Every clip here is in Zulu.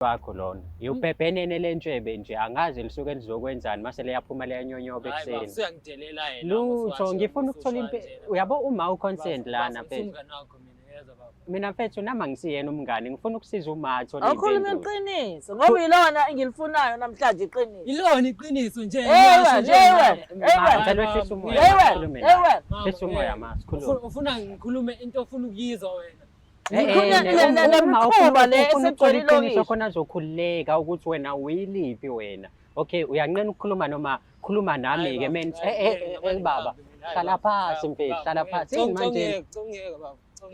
Wakho lona. Iwubhebhenene lentshebe nje angazi lisuke lizokwenzani mase liyaphuma liyanyonyoba Hayi baba, ekuseni. usuyangidelela yena. Lutho ngifuna ukuthola impe uyabo uma uconsent lana mfethu. Umngani wakho mina, yezwa baba. Mina mfethu nami angisiyena umngani ngifuna ukusiza uma athole Awukhulume impendulo. iqiniso ngoba ilona engilifunayo namhlanje iqiniso. Ilona iqiniso nje. Hey ngiyasho wena, nje hey mina. wena, hey Ma, wena. ngicela wehlise umoya. Hey wena, sikhulume hey la. wena. Mama, Hlisa umoya eh, ma, sikhulume. Ufuna ngikhulume into ofuna ukuyizwa wena. Ngikhuluma le mikhuba le esegcwele ilokishi. Khona azokhululeka ukuthi wena uyiliphi wena. Okay, uyanqena ukukhuluma noma khuluma nami ke men. Eh eh baba. Hlala phansi mfethu, hlala phansi. Yini manje?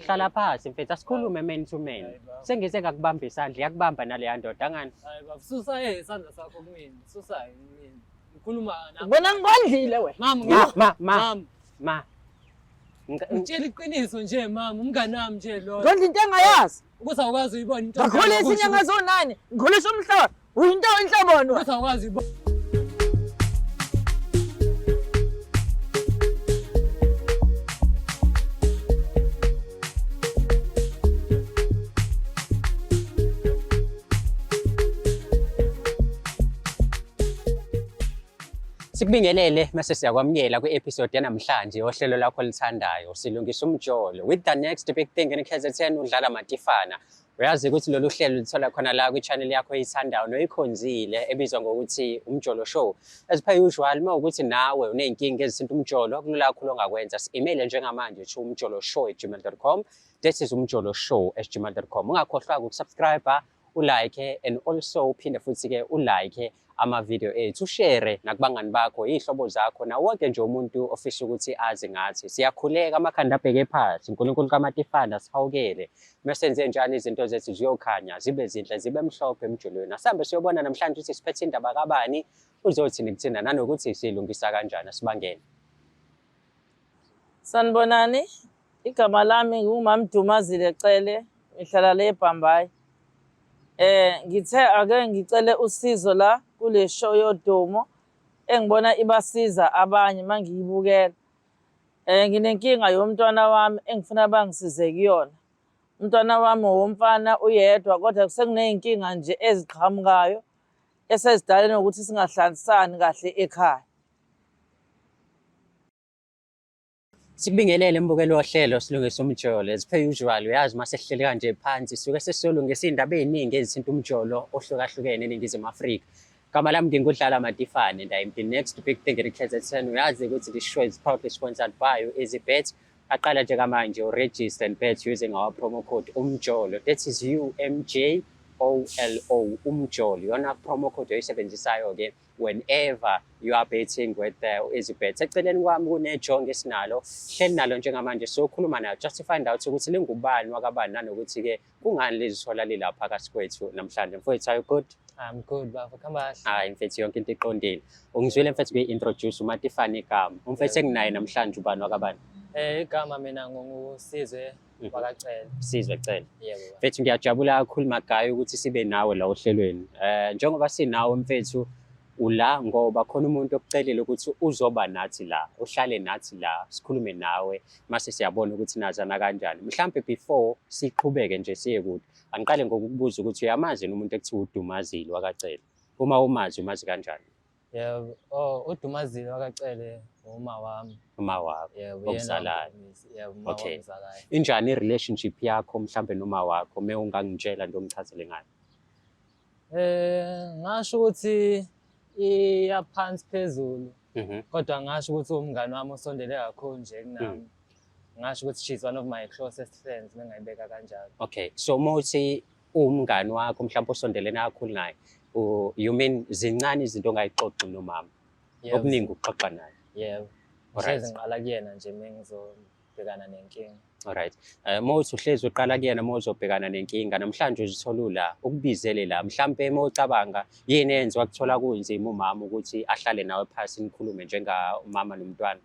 Hlala phansi mfethu, asikhulume man to man. Hayi, baba. Sengize ngakubamba isandla, yakubamba naleya ndoda angani? Hayi baba, susa isandla sakho kumina. Susa kumina. Ngikhuluma nami. Ubona ngikondlile wena. Mama, Ma ma ma mama, ma. ngitshela iqiniso nje mama, umngani wami nje lo. Ngondla into engayazi. Ukuthi awukwazi uyibona into. Ngakhulisa inyanga zonani, ngikhulisa umhlaba. Uyinto inhloboni wena. Ukuthi awukwazi uyibona. Sikubingelele mase siyakwamukela kwi-episode yanamhlanje yohlelo lakho olithandayo silungisa umjolo with the next big thing in KZN udlala Matifana. Uyazi ukuthi lolu hlelo lithola khona la kwi-channel yakho oyithandayo noyikhonzile ebizwa ngokuthi Umjolo Show. As per usual, uma ukuthi nawe uney'nkinga ezithinta umjolo, kulula kakhulu ongakwenza. Si-email njengamanje to umjoloshow@gmail.com. That is umjoloshow@gmail.com. Ungakhohlwa ukusubscribe, ulike and also uphinde futhi-ke ulike ama-video ethu, ushare nakubangani bakho, iy'hlobo zakho, nawo wonke nje umuntu ofisa ukuthi azi ngathi. Siyakhuleka amakhanda abheke phansi, uNkulunkulu kaMatifana sihawukele. Mesenze njalo izinto zethu ziyokhanya, zibe zinhle, zibe mhlophe emjolweni. Asihambe siyobona namhlanje ukuthi siphethe indaba kabani, uzothini kuthina nanokuthi siyilungisa kanjani, asibangene. Sanibonani. Igama lami nguMam Dumazile Cele, ngihlala le eBhambayi. Ngithe ake ngicele usizo la kule show yodumo engibona ibasiza abanye mangiyibukela. Nginenkinga yomntwana wami engifuna bangisize kuyona. Umntwana wami womfana uyedwa kodwa sekuney'nkinga nje eziqhamukayo esezidale nokuthi singahlalisani kahle ekhaya. Sikubingelele mbukeli wohlelo silungisa umjolo. As per usual, uyazi uma sesihleli kanje phansi suke sesiyolungisa iy'ndaba ey'ningi ezithinta umjolo ohlukahlukene eNingizimu Afrika. Gama lami nginguDlala Matifane and I'm the next big thing in KZN. Uyazi ukuthi this show is proudly sponsored by EasyBet. Aqala nje kamanje uregister and bet using our promo code UMJOLO. That is U M J O L O UMJOLO. Iyona promo code oyisebenzisayo ke whenever you are betting with EasyBet. Eceleni kwami kunejonge esinalo, hleli nalo njengamanje sokhuluma nayo just to find out ukuthi lingubani wakabani nanokuthi ke kungani lizithola lilapha phakathi kwethu namhlanje. Mfowethu, are you good? I'm good baba, khamba kahle. Hayi mfethu, yonke into iqondile. Ungizwile mfethu kuyi-introduce uMatifane igama. Umfethu enginaye namhlanje ubani wakabani? Igama mina nguSizwe wakaCele. Sizwe Cele. Yebo. baba. Mfethu ngiyajabula kakhulu Magayi ukuthi sibe nawe la ohlelweni. Njengoba sinawe mfethu ula ngoba khona umuntu okucelile ukuthi uzoba nathi la, uhlale nathi la, sikhulume nawe mase siyabona ukuthi nazana kanjani. Mhlambe before siqhubeke nje siye kude, angiqale ngokukubuza ukuthi uyamazi yini umuntu ekuthiwa uDumazile wakaCele? Uma umazi, umazi kanjani? Yebo. Oh, uDumazile wakaCele uma wami. Uma wakho. Yebo, yena Okuzalayo. ongimisi. Yebo, uma wami ongizalayo. Injani i-relationship yakho mhlambe noma wakho uma ungangitshela nje ungichazele ngayo? Ngasho ukuthi iya phansi phezulu. Kodwa ngasho ukuthi umngani wami osondele kakhulu nje kunami. Ngasho ukuthi she's one of my closest friends mengayibeka kanjalo. Okay, so uma uthi umngani wakho mhlawumbe osondelene kakhulu naye, you mean zincane izinto ongayixoxi nomama? Yebo. Okuningi ukuxoxa naye. Yebo. Alright. Ngihlezi ngiqala kuyena nje mengizobhekana nenkinga. Alright. Uma uthi uhlezi uqala kuyena uma uzobhekana nenkinga, namhlanje uzithola ula, ukubizele la. Mhlampe uma ucabanga yini eyenziwa kuthola kunzima umama ukuthi ahlale nawe phasi nikhulume njengamama nomntwana?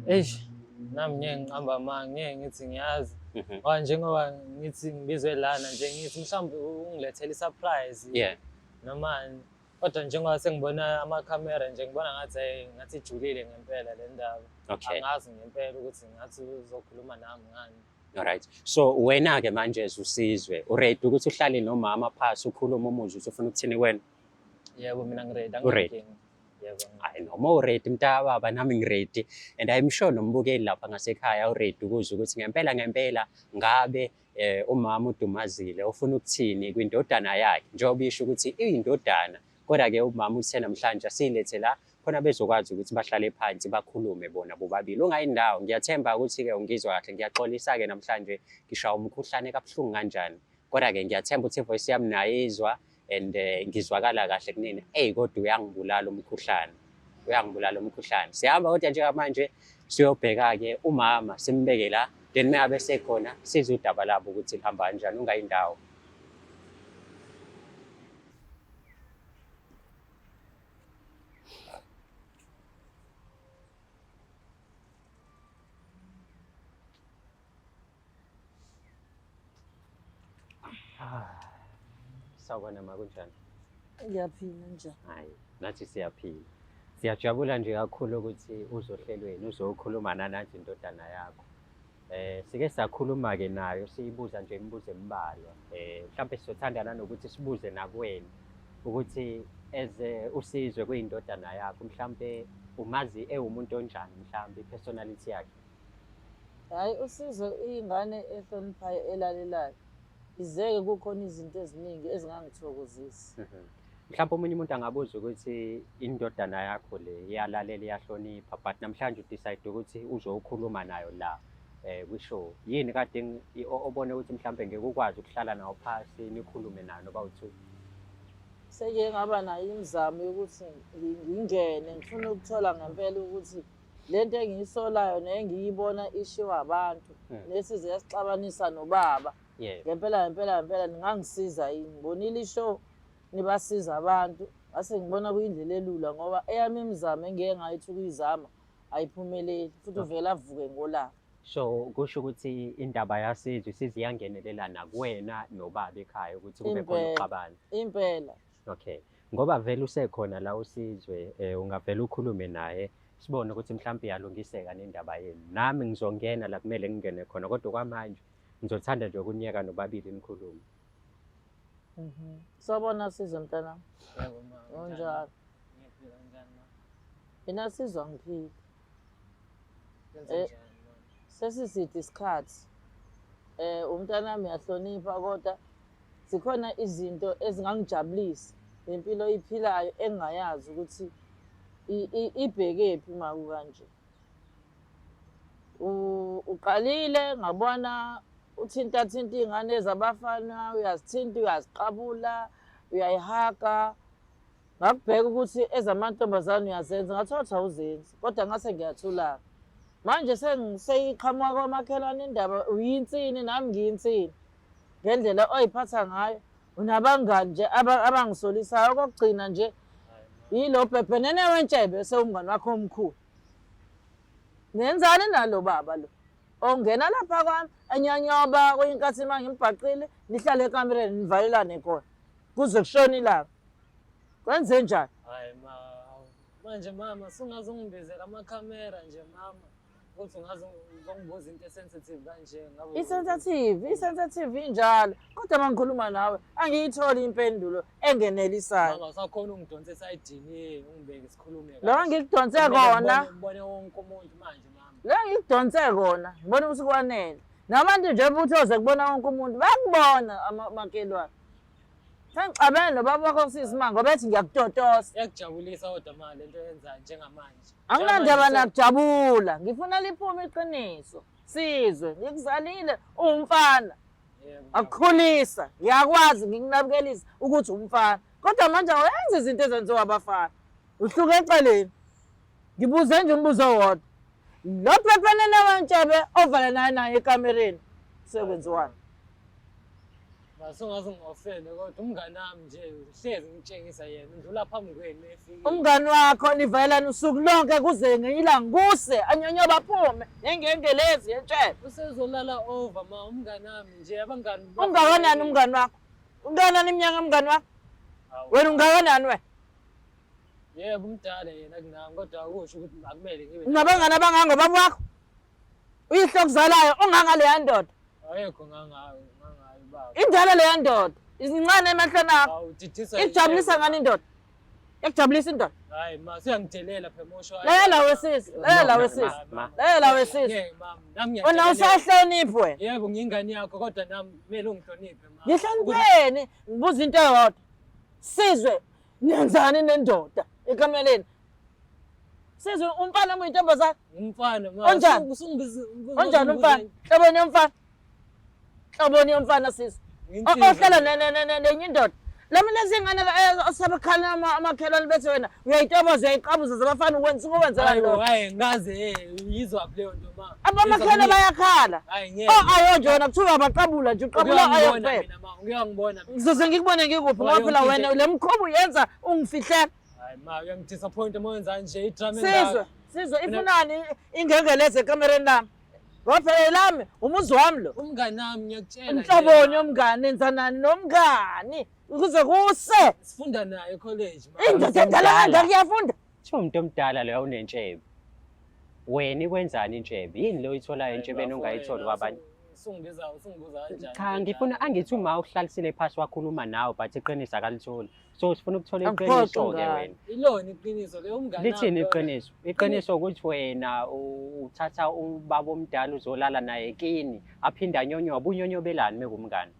Eish, nami ngeke ngiqamba amanga, ngeke ngithi ngiyazi. Ngoba njengoba ngithi ngibizwe lana nje ngithi mhlawumbe ungilethele i-surprise. Noma kodwa njengoba sengibona amakhamera nje ngibona ngathi hey, ngathi ijulile ngempela le ndaba. Angazi ngempela ukuthi ngathi uzokhuluma nami ngani. Alright. So wena-ke manje as uSizwe, uready ukuthi uhlale nomama phasi ukhulume umuzwe ukuthi ufuna ukuthini kuwena? Yebo, mina ngiready, Uready? anginankinga. Yebo. Hayi noma uready mntakababa, nami ngiready and I'm sure nombukeli lapha ngasekhaya uready ukuzwa ukuthi ngempela ngempela ngabe umama uDumazile ufuna ukuthini kwindodana yakhe, njengoba isho ukuthi iyindodana, kodwa-ke umama uthe namhlanje asiyilethe la khona bezokwazi ukuthi bahlale phansi bakhulume bona bobabili. Ungayindawo, ngiyathemba ukuthi-ke ungizwa kahle. Ngiyaxolisa-ke namhlanje ngishaya umkhuhlane kabuhlungu kanjani, kodwa-ke ngiyathemba ukuthi ivoice yami nayizwa and ngizwakala kahle kunina. Eyi kodwa uyangibulala umkhuhlane, uyangibulala umkhuhlane. Siyahamba kodwa njengamanje siyobheka-ke umama simbeke la, then mengabe sekhona sizwe udaba labo ukuthi lihamba kanjani. Ungayindawo. Sawubona ma, kunjani? Ngiyaphila, njani? Hayi, nathi siyaphila. Siyajabula nje kakhulu ukuthi uzohlelweni uzokhuluma nanathi indodana yakho. Sike sakhuluma ke nayo siyibuza nje imibuzo embalwa. Mhlawumbe sizothanda nanokuthi sibuze nakuwena ukuthi as uSizwe kuyindodana yakho, mhlawumbe umazi ewumuntu onjani, mhlawumbe i-personality yakhe. Hayi, uSizwe ingane ehloniphayo, elalelayo. Izeke kukhona izinto eziningi ezingangithokozisi. Mhlawumbe omunye umuntu angabuza ukuthi indodana yakho le iyalalela, iyahlonipha, but namhlanje udecide ukuthi uzokhuluma nayo la kwi-show. Yini kade obone ukuthi mhlawumbe ngeke ukwazi ukuhlala nayo phasi nikhulume nayo noba u-two? Seke ngaba nayo imizamo yokuthi ngingene, ngifuna ukuthola ngempela ukuthi lento engiyisolayo nengiyibona ishiwa abantu nesize yasixabanisa nobaba. Ngempela ngempela ngempela ningangisiza yini? Ngibonile ishow nibasiza abantu, ngase ngibona kuyindlela elula ngoba eyami imizamo engike ngayithi ukuyizama ayiphumeleli, futhi uvele avuke ngolaka. So kusho ukuthi indaba yaSizwe isize iyangenelela nakuwena nobaba ekhaya ukuthi kube khona Impela. ukuxabana. Impela. Okay. Ngoba vele usekhona la uSizwe, ungavele ukhulume naye sibone ukuthi mhlawumbe iyalungiseka nendaba yenu. Nami ngizongena la kumele ngingene khona, kodwa kwamanje ngizothanda nje ukunyeka nobabili nikhulume. Sawubona Sizwe mntanami. Yebo ma. Unjani? Ngiyaphila, unjani ma? Mina Sizwe angiphili. Kwenze njani ma? Sesiside isikhathi. Umntanami uyahlonipha, kodwa zikhona izinto ezingangijabulisa ngempilo oyiphilayo engingayazi ukuthi ibhekephi uma kukanje. Uqalile ngabona uthinta thinta iy'ngane zabafana, uyazithinta, uyaziqabula, uyayihaga. Ngakubheka ukuthi ezamantombazane uyazenza, ngathiwa ukuthi awuzenzi, kodwa ngase ngiyathula. Manje seyiqhamuka kwamakhelwane indaba, uyinsini nami ngiyinsini. Ngendlela oyiphatha ngayo, unabangani nje abangisolisayo. Okokugcina nje yilo bhebhenene wentshebe sewumngani wakho omkhulu. Nenzani nalo baba lo? Ongena lapha kwami enyonyoba kuyinkathi uma ngimbhaqile, nihlale ekamereni nivalelane khona kuze kushone ilanga. Kwenze njani? Hayi ma, manje mama sungaze ungibizela amakhamera nje mama, ukuthi ungaze uzongibuza into esensitive kanje ngabe I-sensitive, i-sensitive injalo. Kodwa uma ngikhuluma nawe angiyitholi impendulo engenelisayo. Mama usakhona ungidonsa esayidini, ungibeke sikhulume Lo kahle. ngikudonse Kumele kona. ngibone wonke umuntu manje mama. Lo ngikudonse kona, ngibona ukuthi kwanele. Nabantu nje futhi oze kubona wonke umuntu bayakubona amakelwane. Sengixabene nobaba wakho sisimanga ngoba ethi ngiyakutotosa. Iyakujabulisa kodwa ma lento oyenzayo njengamanje. Anginandaba nakujabula, ngifuna liphume iqiniso. Sizwe, ngikuzalile uwumfana. Yebo. Akukhulisa, ngiyakwazi ngikunabukelisa ukuthi umfana. Kodwa manje awenzi izinto ezenziwa abafana. Uhluke eceleni. Ngibuze nje umbuzo owodwa. Lo phephenene wentshebe ovala naye naye ekamereni sekwenziwani? Basungaze ngi-offende kodwa umngani wami nje uhlezi ngitshengisa yena undlula phambi kwenu efikile. Umngani wakho nivalelana usuku lonke kuze ngenye ilanga kuse anyonyoba aphume nengengelezi yentshebe. Usezolala over ma umngani wami nje abangani. Ungakanani umngani wakho? Ungakanani iminyaka umngani wakho? Hawu. Wena ungakanani wena? Yebo umdala yena kunami kodwa akusho ukuthi akumele ngibe. Unabangani abangangobaba wakho? Uyihlo okuzalayo ongangaleya ndoda. Ayekho ngangayo ngangayo baba. Indala leya ndoda. Izincane emehlweni akho. Awu didisa. Ikujabulisa ngani indoda? Yakujabulisa indoda. Hayi ma siyangidelela phela mosho. Lalela wesisi, lalela No, no, wesisi. ma, ma. Lalela wesisi. Ngeke mama, nami Wena ngiyadelela. usahloniphi wena. Yebo ngiyingane yakho kodwa nami kumele ungihloniphe ma. Ngihlonipheni, ngibuza into eyodwa. Sizwe nenzani nendoda ekameleni? Sizwe umfana noma uyintombazane? Umfana ma. Onjani? Usungibiza Onjani umfana? Nhloboni yomfana? Nhloboni yomfana sizwe? Ohlala nenye indoda. Lami lezi ngane osabakhala amakhelwane bethi wena uyayitoboza uyayiqabuza zabafana ukwenza ukwenzela Hayi lokho. hayi ngaze yizwa leyo nto ma. Abamakhelwane bayakhala. Hayi ngeke. Oh ayo nje wena kuthiwa uyabaqabula nje uqabula ayo Uyangibona kuphela. mina ma, uyangibona. mina. Ngizoze ngikubone ngikuphi ngoba phela Yonke wena into- le mkhuba uyenza ungifihlela. Hayi ma uyangidisappoint uma wenza nje idrama Sizwe, sizwe ifunani ingengeleze ekamereni lami. Ngoba phela lami umuzi wami lo. Umngani nami ngiyakutshela. nje, Inhloboni ma. yomngani nenzanani nomngani ukuze kuse. Sifunda naye ecollege ma. Indoda endala kangaka iyafunda. Kuthiwa umuntu omdala loya unentshebe. Wena ikwenzani intshebe? Yini le oyitholayo entshebeni ongayitholi kwabanye? Usungibiza usungibuza kanjani? Cha ngifuna angithi uma uhlalisile phasi wakhuluma nawe but iqiniso akalitholi. So sifuna ukuthola Angiphoxi iqiniso-ke ngane. wena. Ilona iqiniso le umngani. Lithini iqiniso? Iqiniso ukuthi wena uthatha ubaba omdala uzolala naye kini aphinde anyonyobe unyonyobelani mekumngani.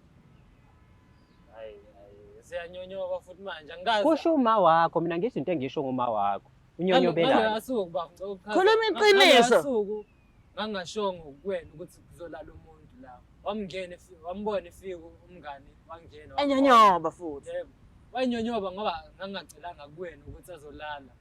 Hayi hayi siyanyonyoba futhi manje angikaze. Kusho uma wakho mina ngizinto engisho ngoma wakho. Unyonyobelani. Asuku baba ngicela ukuchaza. Khuluma iqiniso. Asuku ngangashongo kuwena ukuthi kuzolala umuntu la. Wamngena wambona efika umngani wangena. Enyonyoba futhi. Yebo. Wanyonyoba ngoba ngangingacelanga kuwena ukuthi azolala.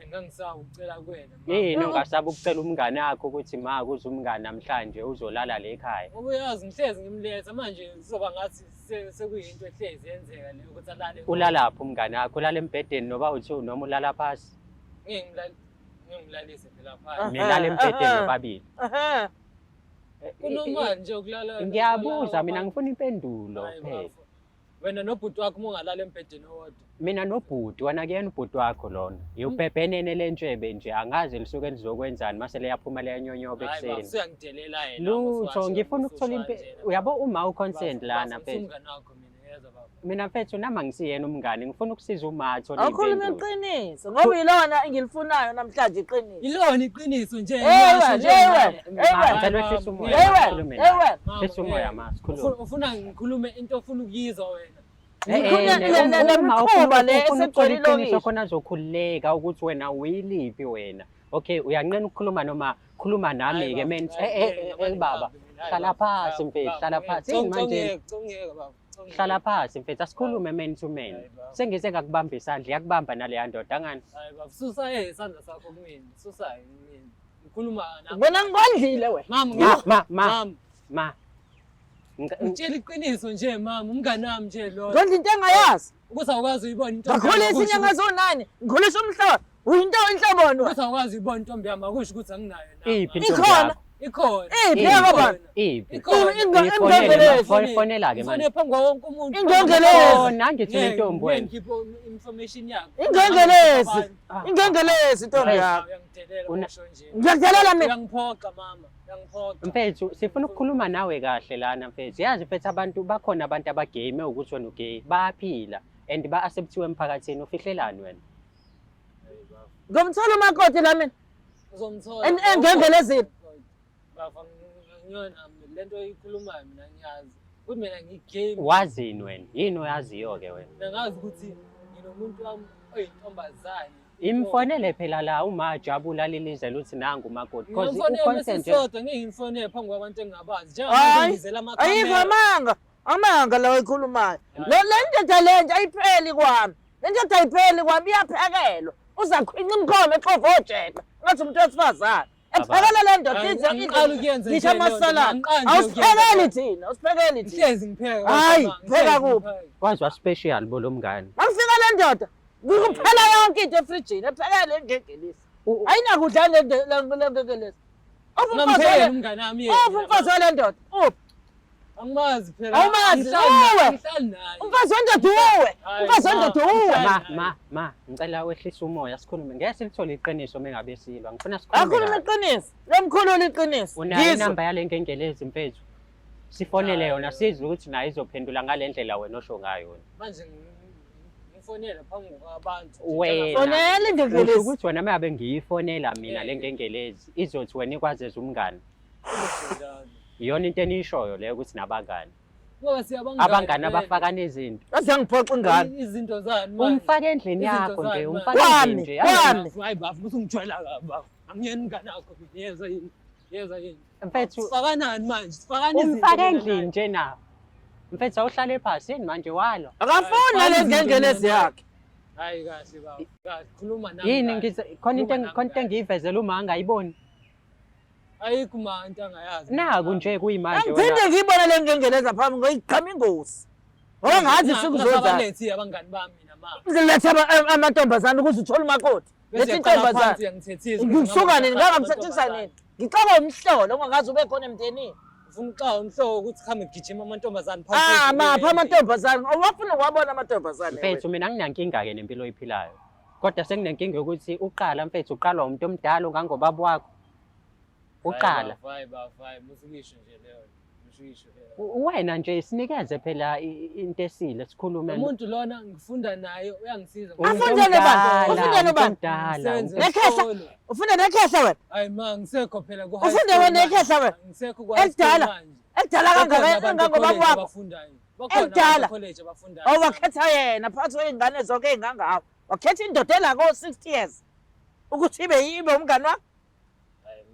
Engangisaba ukucela kuwena. ma. Yini ungasaba ukucela umngani wakho ukuthi ma kuze umngani namhlanje uzolala le ekhaya. Ngoba uyazi ngihlezi ngimletha manje kuzoba ngathi sekuyinto ehlezi yenzeka leyo ukuthi alale. Ulalaphi umngani wakho? Ulala embhedeni noba uthi noma ulala phasi? Ngeke ngilalise phela phansi. Nilala embhedeni nobabili. Ehhe. Kunormal nje ukulala. Ngiyabuza mina ngifuna impendulo Hayi, phela. bafo. Wena nobhuti wakho uma ungalala embhedeni owodwa. Mina nobhuti wena kuyena ubhuti wakho lona. Yubhebhenene lentshebe nje angazi lisuke lizokwenzani mase liyaphuma liyanyonyoba Hayi bafo, ekuseni. usuyangidelela yena. Lutho ngifuna ukuthola impe uyabo uma uconsent lana mfethu. Umngani wakho mina yezwa baba. Mina mfethu nami angisiyena umngani ngifuna ukusiza uma athole Awukhuluma impendulo. iqiniso ngoba yilona engilifunayo namhlanje iqiniso. Ilona iqiniso nje. Ewe, ngisho nje ewe, mina. ewe. Hayi, Ngicela baba, wehlise umoya. Hey wena, Sikhulume hey la. wena. Mama, Hlisa umoya eh, ma sikhulume. Ufuna ngikhulume into ofuna ukuyizwa wena. Ngikhuluma le mikhuba le esegcwele iqiniso ilokishi. khona azokhululeka ukuthi wena uyiliphi wena. Okay, uyanqena ukukhuluma noma khuluma nami ke men. Eh eh baba. Hlala phansi mfethu, hlala phansi. Yini manje? Hlala phansi mfethu, asikhulume man to man. Hayi, baba. Sengize ngakubamba isandla, iyakubamba naleya ndoda angani? Hayi baba, susa isandla sakho kumina. Susa kumina. Ngikhuluma nami. Wena ngikondlile wena. Mama, Ma ma ma mama, ma. ngitshela iqiniso nje mama, umngani wami nje lo. Ngondla into engayazi. Ukuthi awukwazi uyibona intombi. Ngakhulisa inyanga eziwu-nine, ngikhulisa umhlaba. Uyinto inhloboni wena. Ukuthi awukwazi uyibona intombi yami akusho ukuthi anginayo nami. Iphi intombi Ikhona. yakho? Ikhona. Iphi yakabani? Iphi? Ikhona. Ingongelezi. Fonela ke manje. Ngifone phambi kwawo wonke umuntu. Ingongelezi. Khona angithi unentombi wena. Ngikhiphe information yakho. Ingongelezi. Ingongelezi intombi yakho. Uyangidelela Una- usho nje. Ngiyakudelela mina. Uyangiphoqa mama, uyangiphoqa. Mfethu sifuna ukukhuluma nawe kahle lana mfethu. Yazi mfethu abantu bakhona abantu abagay mewukuthi wena ugay bayaphila and ba-acceptiwe emphakathini ufihlelani wena? Ngomthola umakoti la mina. Uzomthola. Engengelezile. Bafa ngiyona lento oyikhulumayo mina ngiyazi. Ukuthi mina ngigame. Wazini wena? Yini oyaziyo ke wena? Mina ngazi ukuthi nginomuntu wami oyintombazane. Imfonele phela la uma ajabula lilizela uthi nangu umakoti because Ngimfonele u-consent sisodwa ngeke ngimfonele phambi kwabantu engingabazi. Hayi, Njengamanje ngizela Ayikho amakhamera. amanga. Amanga lawa ayikhulumayo. Le ndoda le nje ayipheli kwami. Le ndoda ayipheli kwami iyaphekelwa. Uzakhwinca imikhomo exova ojeqe. Ngathi umuntu wesifazane. Ephekela le ndoda ize Angiqali ukuyenza ngisho nje leyo nto, amasaladi. angiqali nje Awusiphekeli thina, awusiphekeli thina. Ngihlezi ngipheka. Hayi, kodwa ma, pheka ngihlezi kuphi? ngipheka. Kwaziwa special bo lo mngani. Makufika le ndoda, kuphela yonke into efrijini, ephekele ingengelisi. Ayinakudla le ngengelisi. Uphi umfazi Ngamphekela wale? umngani wami yena. Uphi umfazi wale ndoda? Uphi? Angimazi phela. Awumazi, Angihlali naye, uwe. angihlali naye. Umfazi wendoda uwe. Hayi, Umfazi ma, wendoda uwe. Ma ma ma ngicela wehlise umoya sikhulume. Ngeke silithole iqiniso mengabe silwa. Ngifuna sikhulume. Akhuluma kahle. iqiniso. Lomkhulula iqiniso. Unayo Ngizwe. inamba yale ngengelezi mfethu. Sifonele yona sizwe ukuthi nayo izophendula ngale ndlela wena osho ngayo wena. Manje ngifonele phambi kwabantu. Wena. Fonela ingengelezi. Usho ukuthi wena uma ngiyifonela mina le ngengelezi izothi wena ikwazeza umngani. Iyona into eniyishoyo leyo ukuthi nabangani. Ngoba siyabangani. Abangani abafakana izinto. Yaze yangiphoxa ingane. Izinto zani manje? Umfake endlini Izinto yakho nje, zani umfake manje? endlini nje. Kwami, Hayi bafu, usungijwayela kabi bafu. Angiyena umngane wakho mina, yezwa yini? Yezwa yini? Mfethu Sifakanani manje? Sifakani izinto umfake mina endlini nawe. nje na. Mfethu awuhlale phansi yini manje walo. Akafuni nale ngengelezi yakhe. Hayi kahle baba. Kahle khuluma nami. Yini kahle. ngize khona into Khuluma nami khona into kahle. engiyivezela uma angayiboni. Ayikho ma into angayazi. Naku nje kuyimanje Angiphinde ngiyibone le ngengeleza phambi ngoyiqhama ingozi. Ngoba ngathi sikuzozana. Ungasabalethe abangani bami mina ma. Ngiletha amantombazane ukuze uthole umakoti. Bese Letha yaqala intombazane. phansi uyangithethisa. Ngikusuka nini? Ngangamthethisa nini? Ngixaka umhlolo ongakaze ube khona emndenini. Ufuna uxawa umhloko ukuthi khambe gijima amantombazane Ah, mapha amantombazane. Awafuna ukuwabona amantombazane. Mfethu mina nginankinga-ke nempilo oyiphilayo. Kodwa senginenkinga yokuthi uqala mfethu uqalwa umuntu omdala ongangobaba wakho. Uqala. Hayi baba, hayi musukisho nje leyo. Musukisho leyo. Wena nje sinikeze phela into esile sikhulume. Lo muntu lona ngifunda naye uyangisiza. Umuntu Afundele bani? omdala, Ufundele umuntu bani? omdala, Ngisebenza Nekhehla. esikolo. Ufunda nekhehla wena. Hayi ma ngisekho phela ku high Ufunde school wena manje. ekhehla wena. Ngisekho ku high school Elidala. manje. Elidala Bakhona kangaka abantu engangobaba e-college wakho. abafundayo. Bakhona Elidala. abantu e-college abafundayo. Awakhetha yena phakathi kwey'ngane zonke ey'ngangawo. Wakhetha indoda ela ko-60 years ukuthi ibe ibe umngani wakho.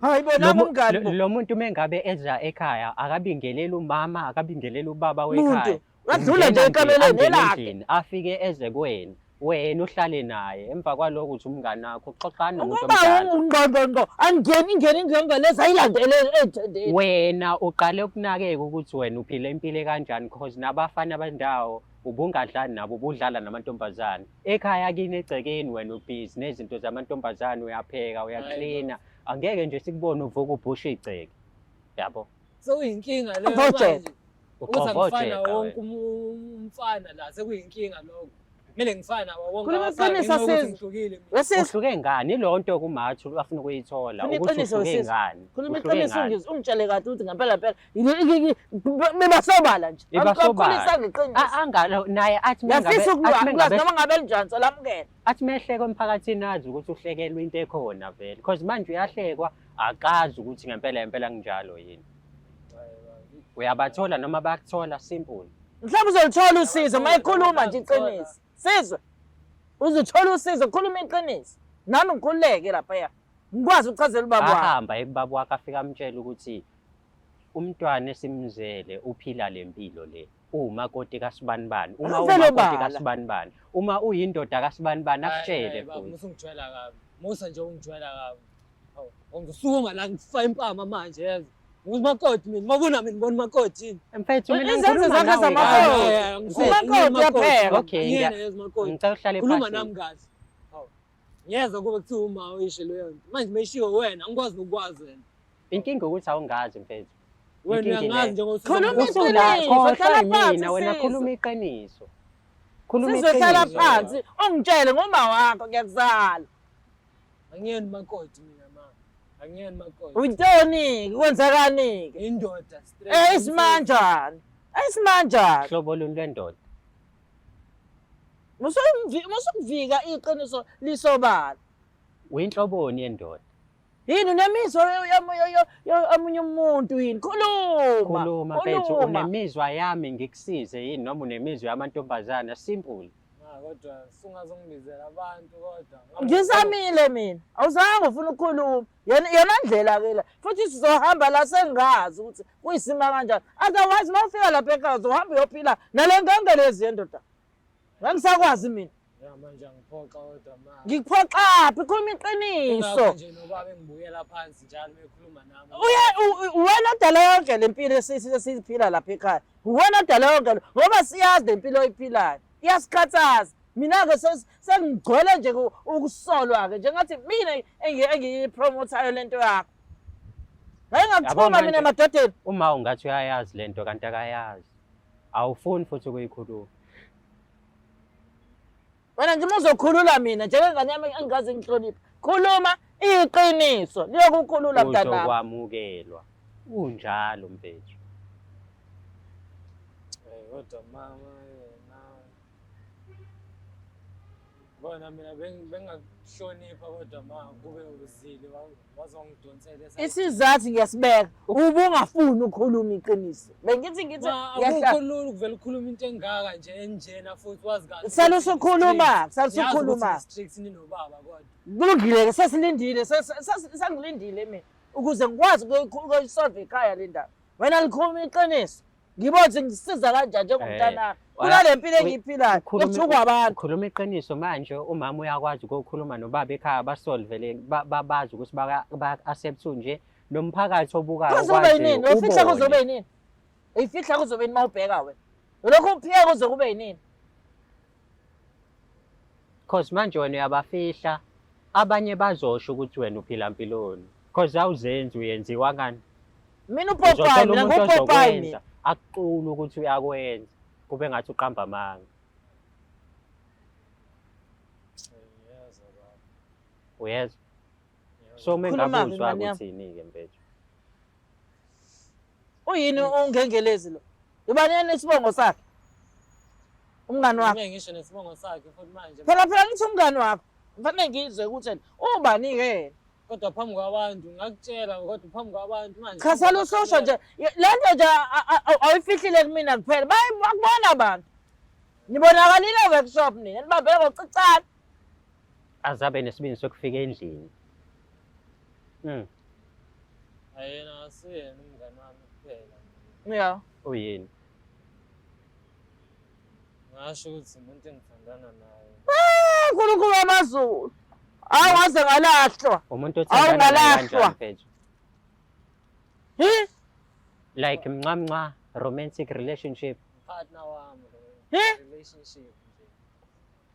Hayi Lo bona mu- umngani bo. lo muntu mengabe eza ekhaya akabingeleli umama akabingeleli ubaba Muntu wekhaya. wadlula nje Ungena ekameleni angene elakhe. endlini, afike eze kuwena wena uhlale naye emva kwalokho uthi umngani wakho uxoxani nomuntu Ukuba omdala. ungqongqongqo angeni ingene ingengelezi ayilandele ethendeni. Wena uqale ukunakeka ukuthi wena uphila impilo kanjani cause nabafana bendawo ubungadlali nabo ubudlala namantombazane. Ekhaya kini egcekeni wena ubhizi nezinto zamantombazane uyapheka uyaklina angeke nje sikubone uvuka ubhusha igceke. Yabo. Sekuyinkinga leyo Uxovojeka. manje. Ukuthi angifana Uxovojeka wonke wena. umfana la sekuyinkinga lokho. Kumele ngifane nabo wonke Khuluma abafana iqiniso, ngenxa yokuthi sis. ngihlukile mina. Wesisi Uhluke ngani ilowo nto kumathi afuna ukuyithola Funa ukuthi iqiniso, uhluke sis. ngani. khuluma Uhluke iqiniso ngani. ungitshele kahle ukuthi ngempela mpela bibasobala nje. Iba sobala. Akukhulisa ngeqiniso. Angalo naye athi mengabe Ngiyafisa athi ukulazi mengabe noma ngabe linjani solamukela. athi mehleko emphakathini azi ukuthi uhlekelwe into ekhona vele because manje uyahlekwa akazi ukuthi ngempela ngempela kunjalo yini. Uyabathola noma bayakuthola simple. Mhlawumbe uzolithola usizo uma ekhuluma nje iqiniso. Sizwe. Uzothola usizo khuluma iqiniso. Nami ngikhululeke laphaya. Ngikwazi ukuchazela ubaba wakho. Ahamba ekubaba wakhe afika amtshela ukuthi umntwana esimzele uphila le mpilo le. Uwumakoti kasibanibani, uma Akuvele uwumakoti obala. kasibanibani, uma uyindoda kasibanibani Hayi, akutshele hayi, baba, futhi. Musa ungijwayela kabi. Musa nje ungijwayela kabi. Hawu, ngisukuma la ngifaka impama manje yezwa. Ngumakoti mina, mabona mina ngibona umakoti yini. Mfethu mina Izenzo ngikhuluma zakhe nawe zamakoti. kahle. Hayi, hayi, Umakoti uyapheka. Okay, Ngiyena yezwa umakoti. Ngicela uhlale Khuluma phansi. nami kahle. Hawu. Ngiyezwa kube kuthiwa uma uyisho leyo nto. Manje mayishiwo wena, angikwazi nokukwazi wena. Inkinga ukuthi awungazi mfethu. Wena Inkinga uyangazi ile. njengoba Khuluma Usula iqiniso, khohlwa hlala phansi, yimina wena Sizwe. khuluma iqiniso. Khuluma Sizohlala iqiniso. phansi ungitshele ngoma wakho ngiyakuzala. Angiyena umakoti mina ma. Angiyena umakoti. Uyintoni? Kwenzakani-ke? Indoda straight. Eh isimanjani? Isimanjani? Hlobo luni lwendoda. Musukuvika iqiniso lisobala. Uyinhloboni yendoda. Yini unemizwa yomunye umuntu yini? Khuluma. Khuluma mfethu unemizwa yami ngikusize yini noma unemizwa yamantombazana simple. Ma kodwa sungazongibizela abantu kodwa. Ngizamile mina. Awuzange ufuna ukukhuluma. Yona yona ndlela ke la. Futhi sizohamba la sengazi ukuthi kuyisima kanjani. Otherwise mawufika lapha ekhaya uzohamba uyophila nale ngangelezi yendoda. Ngangisakwazi mina. Ya manje angiphoxa kodwa ma. Ngikuphoxaphi khuluma iqiniso. Ingakho nje nobaba engibukela phansi njalo bekhuluma nami. Uye uwena odala yonke le mpilo esiyiphila lapha ekhaya. Uwena odala yonke ngoba siyazi le mpilo oyiphilayo. Iyasikhathaza. Mina-ke sengigcwele nje ukusolwa-ke njengathi mina engiyipromothayo le nto yakho. Ngake ngakuthuma mina emadodeni. Uma ungathi uyayazi le nto kanti akayazi. Awufuni futhi ukuyikhuluma. Wena nje uma uzokhulula mina njengengane yami engingaze ngihloniphe. Khuluma iqiniso liyokukhulula mntanami. Uzokwamukelwa. Unjalo mfethu. Kodwa mama yena bona mina bengakuhlonipha kodwa ma kube uzile wazongidonsela Isizathu ngiyasibeka ubungafuni ukukhuluma iqiniso. Bengithi ngithi akukho lula ukuvela ukhuluma into engaka nje enjena futhi wazi kahle. Sale usukhuluma, sale usukhuluma. Strict ninobaba kodwa. Kulungile ke sesilindile, sengilindile mina ukuze ngikwazi ukuyisolve ekhaya le ndaba. Wena likhuluma iqiniso. Ngibona ukuthi ngisiza kanjani njengomntanami. Eh, Kunale mpilo engiyiphilayo yokuthukwa abantu. Khuluma iqiniso manje umama uyakwazi ukukhuluma nobaba ekhaya basolve bazi ukuthi ba-accept nje nomphakathi obukayo Kuzobe ukwazi yinini? Uyifihla ubone. kuzobe yinini? Uyifihla kuzobe yini uma ubheka wena? Lokhu uphika kuze kube yinini? Cause manje wena uyabafihla abanye bazosho ukuthi wena uphila mpiloni cause awuzenzi uyenziwa ngani Mina upopayi uzothola mina umuntu ngupopayi ozokwenza mina. akuqule ukuthi uyakwenza kube ngathi uqamba amanga Ngiyezwa baba. uyezwa so uma Khuluma-ke, ngabe uzwa ngane yami. kuthini-ke mfethu Uyini ungengelezi lo? Ubani yena isibongo sakhe? Umngani wakho. Ngeke ngisho nesibongo sakhe futhi manje. Phela phela ngithi umngani wakho. Ngifanele ngizwe ukuthi yena ubani-ke yena. Kodwa phambi kwabantu ngakutshela kodwa phambi kwabantu manje. Cha sale usosho nje le nto nje awuyifihlile kumina kuphela bakubona abantu. Nibonakalile workshop nina nibambe ngocicana. Azabe nesibindi sokufika endlini. Ayena asiyena umngani wami kuphela. Yeah. Uyini? Ngasho ukuthi umuntu engithandana naye. Ah, Nkulunkulu wamazulu. Hawu ngaze ngalahlwa. Umuntu othandana naye ngalahlwa. kanjani mfethu? Hi? Like mncamnca romantic relationship. Partner wami lo. He? Relationship nje.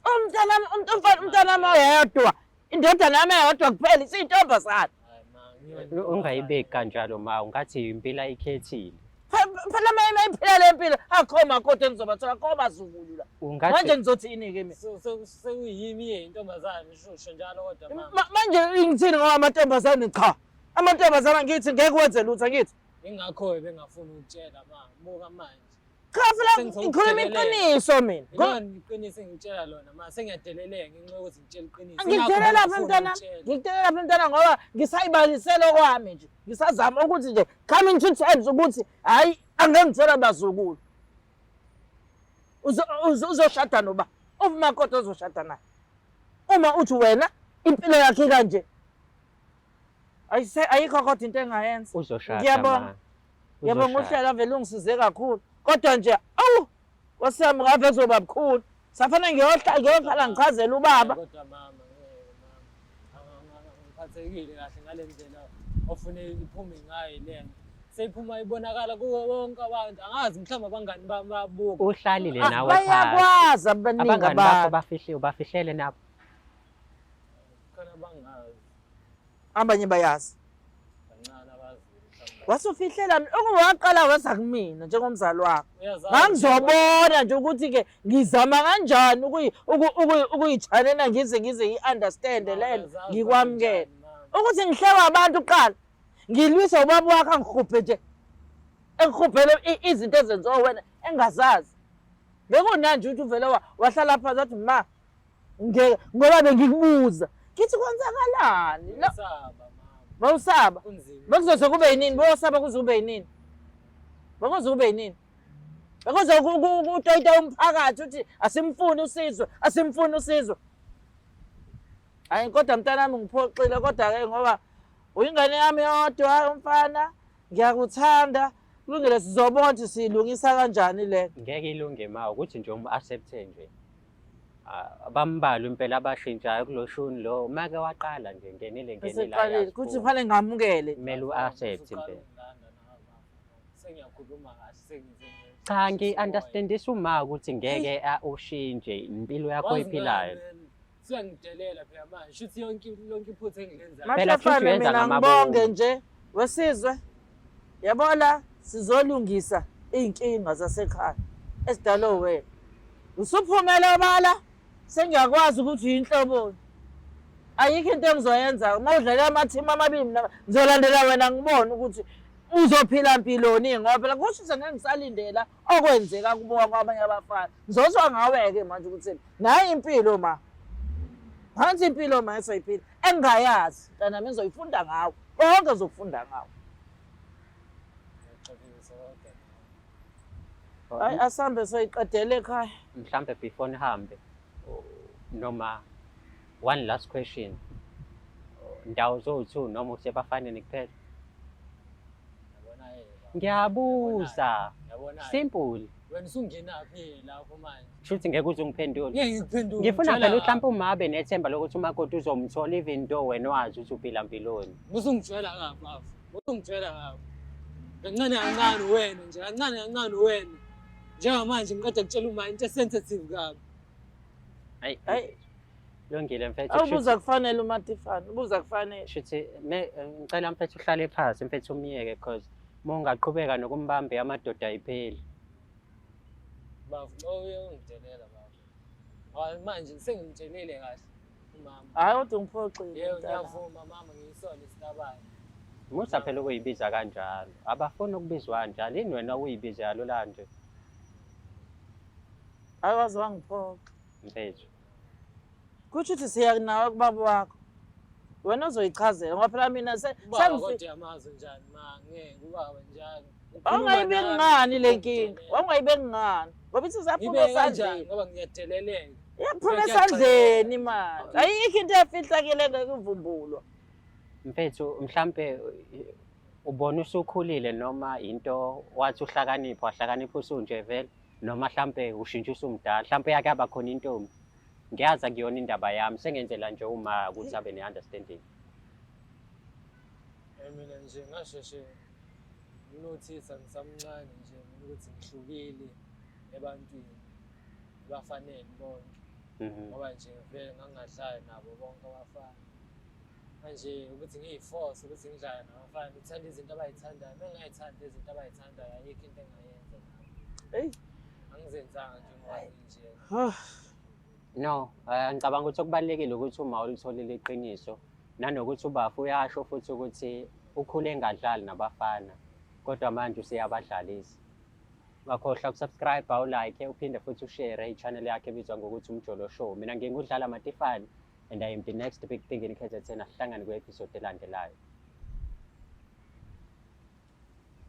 Umntanami umntwana umntanami oyedwa. Indodana yami eyodwa kuphela isiyintombazane. Hayi ma ngiyona. Ungayibeki kanjalo ma ungathi impilo ayikhethile. Phela uma iphila le mpilo akho makoti engizobathola akho bazukulu la. Ungathi Manje ngizothini-ke mina? Sekuyimi ye intombazane shusho njalo kodwa ma. Manje ngithini ngoba amantombazane cha. Amantombazane angithi ngeke wenze lutho angithi. Ingakho bengafuni ukutshela ma. Buka manje. Cha phela ngikhuluma iqiniso mina. Ilona iqiniso engitshela lona ma sengiyadeleleka ngenxa yokuthi ngitshela iqiniso. Ngikudelela phi mntana? Ngikudelela phi mntana ngoba ngisayibalisela okwami nje. Ngisazama ukuthi nje coming to terms ukuthi hayi angeke ngithola bazukulu. Uzoshada noba? Umakoti ozoshada naye. Uma uthi wena impilo yakhe kanje. Ayise ayikho kodwa into engayenza. Uzoshada. Ngiyabonga. Ngiyabonga uhlelo ave lungisize kakhulu. Kodwa nje awu Nkosi yami ngave kuzoba bukhulu. Safana ngiyohla ngiyokhala ngichazele ubaba. Kodwa mama ngeke mama. Angiphathekile kahle ngale ndlela ofune iphume ngayo lena. Seyiphuma ibonakala kuwo wonke abantu. Angazi mhlawumbe abangani bami bayabuka. Uhlalile nawe phansi. Bayakwazi abaningi Abangani bakho abantu. bafihle ubafihlele nabo. Khona bangazi. Abanye bayazi. Kancane abaziyo mhlawumbe. Wasufihlela mina okuwaqala weza kumina njengomzali wakho. Uyazazi Ngangizobona nje ukuthi-ke ngizama kanjani ukuyichanela ngize ngize yi-understand Mama, le nto uyazazi ngikwamukele. kanjani, mama. Ukuthi ngihlekwa abantu kuqala ngilwise ubaba wakho angihubhe nje engihubhele izinto ezenziwa wena engingazazi. Bekunanje ukuthi uvele wahlala phansi wathi ma ngeke ngoba bengikubuza ngithi kwenzakalani la Ngisaba mama. bawusaba Kunzima. bekuzoze kube yinini bowusaba kuze kube yinini bekuze kube yinini bekuze kutoyita umphakathi uthi asimfuni usizwe asimfuni usizwe hayi kodwa mntanami ngiphoxile kodwa-ke ngoba uyingane yami yodwa umfana ngiyakuthanda kulungile sizobona ukuthi siyilungisa kanjani le Ngeke ilunge ma ukuthi nje umu-accept-e nje. Ah, bambalwa impela abashintshayo kulo shuni lo make waqala nje ngenile ngenile Eseqalile kuthi kufanele ngamukele kumele u-accept impela. Sengiyakhuluma kahle sengize Cha ngi-understandisa uma ukuthi ngeke ushintshe impilo yakho oyiphilayo. Siyangidelela phela manje shuthi yonke lonke iphutha engilenzayo. Phela futhi Mashafane uyenza mina ngamabomu. ngibonge nje wesizwe yabo la sizolungisa iy'nkinga zasekhaya esidalwe wena usuphumela obala sengiyakwazi ukuthi uyinhloboni ayikho into engizoyenza uma udlalela amathimu amabili mina ngizolandela wena ngibone ukuthi Uzophila mpiloni ngoba phela kusho ukuthi ngeke ngisalindela okwenzeka kubo kwabanye abafana. Ngizozwa ngawe-ke manje ukuthi nayi impilo ma. Phansi impilo ma esoyiphila engingayazi mntanami ngizoyifunda ngawe. Konke ngizokufunda ngawe. Ngiyaxolisa kodwa. Hayi asambe soyiqedela ekhaya. Mhlambe before nihambe noma one last question. Ndawo zowu-two noma usebafaneni kuphela? Yabona-ke baba. Ngiyabuza. Yabona-ke. Simple. Wena usungenaphi lapho manje? Shuthi ngeke uze ungiphendule. Ngeke ngikuphendule. Ngifuna ngitshela phela mhlawumbe uma abe nethemba lokuthi umakoti uzomthola even though wena wazi ukuthi uphila mpiloni. Usungitshela kabi bafo. Usungitshela kabi. Kancane kancane wena nje, kancane kancane wena. Njengamanje ngiqeda kutshela uma into esensitive kabi. Hayi, Hayi. lungile mfethu. Awubuza kufanele uMatifana, ubuza kufanele. Shuthi ngicela mfethu uhlale phansi mfethu umyeke because uma ungaqhubeka nokumbamba amadoda ayipheli. Bafo, xa uye ungidelela bafo. Hayi manje sengimtshelile kahle umama. Hayi kodwa ungiphoxile. Yebo mntanami. ngiyavuma mama ngiyisona isitabane. Musa phela ukuyibiza kanjalo. Abafuni ukubizwa kanjalo. Yini wena uyibiza kalula nje Hayi waze wangiphoxa. mfethu? Kusho ukuthi siya nawe kubaba wakho. Wena uzoyichazela ngoba phela mina Ubaba kodwa uyamazi njani ma ngeke ubaba njani. Wawungayibeki ngani le nkinga? Wawungayibeki ngani? Ngoba ithi usaphuma Ngibe kanjani esandleni. ngoba ngiyadeleleka. Iyaphuma esandleni manje. Ayikho into efihlakele ngeke ivumbulwa. Mfethu mhlambe ubona usukhulile noma into wathi uhlakanipha wahlakanipha usunje vele noma mhlambe ushintsha usumdala mhlambe yake yaba khona intombi. Ngiyazi akuyona indaba yami sengenzela nje uma ukuthi abe ne-understanding. Mina nje ngasheshe nginothisa ngisamncane nje mina ukuthi ngihlukile ebantwini abafanele bonke ngoba nje vele ngangingadlali nabo bonke abafana. Manje ukuthi ngiyi-force ukuthi ngidlale nabafana ngithanda izinto abayithandayo, uma ngingayithandi izinto abayithandayo ayikho into engayenza nabo. Eyi. Angizenzanga njengoba nginjena. No, ngicabanga ukuthi okubalulekile ukuthi uma ulitholile iqiniso nanokuthi ubafu uyasho futhi ukuthi ukhule engadlali nabafana kodwa manje useyabadlalisa. Ungakhohlwa ukusubscribe, ulike, uphinde futhi ushare i-channel yakhe ebizwa ngokuthi Umjolo Show. Mina ngingudlala Matifane and I am the next big thing in KZN. Asihlangane kwi-episode elandelayo.